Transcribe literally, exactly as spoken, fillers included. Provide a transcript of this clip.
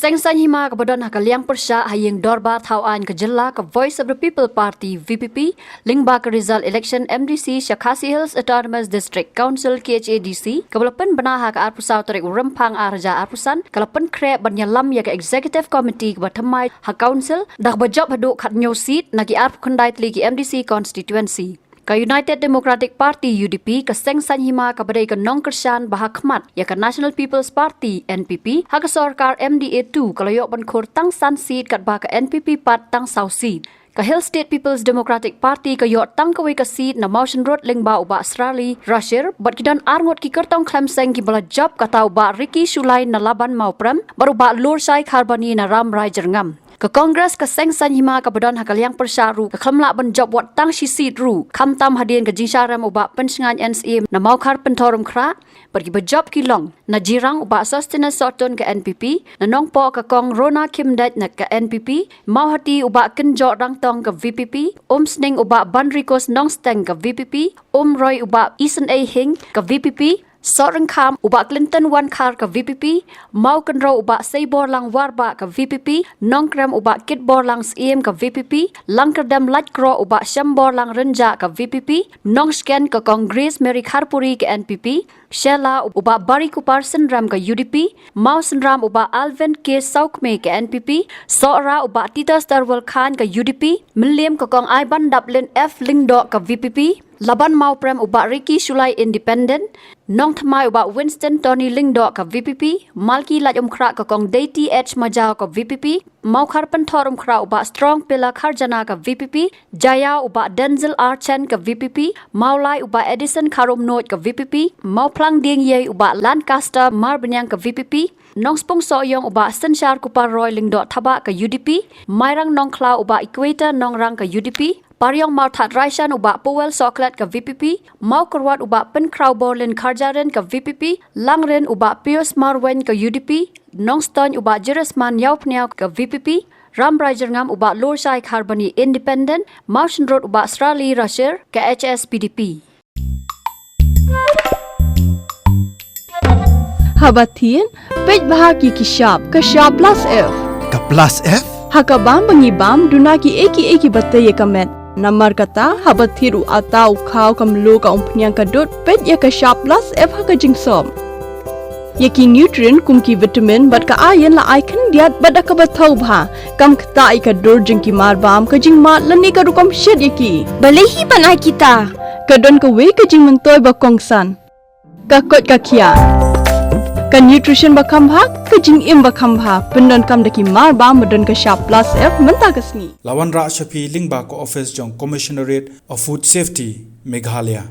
Seng saiñ hima kaba don ha ka liang pyrshah ha ïing dorbar thaw aiñ ka jylla ka Voice of the People Party, V P P, lyngba ka result election M D C sha Khasi Hills Autonomous District Council, K H A D C, kaba la pynbna ha ka arphew saw tarik u Rymphang ar hajar arphew san, ka la pynkhreh ban ïalam ïa ka Executive Committee kaba thymmai ha Council, da kaba jop haduh khatñiew seat na ki arphew khyndai tylli ki M D C constituency. Ka United Democratic Party, U D P, ka seng saiñ hima kaba dei ka nongkyrshan ba ha khmat ïa ka National People's Party, N P P, ha ka sorkar M D A two, ka la ïoh ban khur tang san seat, katba ka N P P pat tang saw seat. Ka Hill State People's Democratic Party ka ïoh tang kawei ka seat na Mawshynrut lyngba u Bah Srali Rashir, bad ki don arngut ki kyrtong khlem seng kiba la jop, kata u Bah Ricky Shullai na Laban Mawprem, bad u Bah Lurshai Kharbani na Rambrai Jyrngam. Ka Congress, ka seng saiñ hima kaba don ha ka liang pyrshah ruh, ka khlem lah ban jop wat tang shi seat ruh, khamtam hadien ka jingshah rem u Bah Pynshngaiñ N C A na Mawkhar Pynthorumkhrah. Bad kiba jop ki long, na Jirang u Bah Sosthenes Sohtun ka N P P, na Nongpoh ka Kong Rona Khymdeit na ka N P P, Mawhati u Bah Kynjoh Rangtong ka V P P, Umsning u Bah Banrikus Nongsteng ka V P P, Umroi u Bah Isynei Hing ka V P P, Sohryngkham u Bah Clinton Wankhar ka V P P, Mawkynrew u Bah Seiborlang Warbah ka V P P, Nongkrem u Bah Kitborlang Syiem ka V P P, Langkyrdem Laitkroh u Bah Shemborlang Rynjah ka V P P, Nongshken ka Kong Grace Mary Kharpuri ka N P P, Shella u Bah Barikupar Synrem ka U D P, Mawsynram u Bah Alvin K Sawkmie ka N P P, Sohra u Bah Titus Darwal Khan ka U D P, Mylliem ka Kong Aibandaplin F Lyngdoh ka V P P, Laban Mawprem u Bah Ricky Shullai Independent, Nongthymmai u Bah Winston Tony Lyngdoh ka V P P, Malki Laitumkhrah ka Kong Deiti H Majaw ka V P P, Mawkhar Pynthorumkhrah u Bah Strong Pela Kharjana ka V P P, Jaïaw u Bah Denzil R Chen ka V P P, Mawlai u Bah Edison Kharumnuid ka V P P, Mawphlang Diengiei u Bah Lancaster Marbaniang ka V P P, Nongspung Sohiong u Bah Synshar Kupar Roy Lyngdoh Thabah ka U D P, Mairang Nongkhlaw u Bah Equator Nongrang ka U D P, Pariong Mawthadraishan u Bah Powell Sohkhlet ka V P P, Mawkyrwat u Bah Pynkhraw Borlin Kharjahrin ka V P P, Langrin u Bah Pius Marwein ka U D P, Nongstoiñ u Bah Jirisman Ïawphniaw ka V P P, Rambrai Jyrngam u Bah Lurshai Kharbani Independent, Mawshynrut u Bah Srali Rashir ka H S P D P. Haba thied, peit bha ki ki shap, ka shap plus F. Ka plus F? Ha ka bam ba ngi bam, duna ki ei ki ei kiba tei ïa ka met. Namar kata, haba thied u atta u khaw ka mluh ka umphniang ka dud, peit ïa ka shap plus F ha ka jingsop. Ïa ki nutrient kum ki vitamin bad ka iron la ai khyndiat bad da kaba thaw bha. Kam ktah ïa ka dur jong ki marbam, ka jingmad lane ka rukom shet ïa ki. Balei hi ban ai kita? Ka don kawei ka jingmyntoi ba kongsan. Ka koit ka khiah. Ka nutrition ba kham bha, ka jingim ba kham bha. Pyndonkam da ki marbam ba don ka shap plus F mynta ka sngi. La wanrah sha phi lyngba ka office jong Commissionerate of Food Safety, Meghalaya.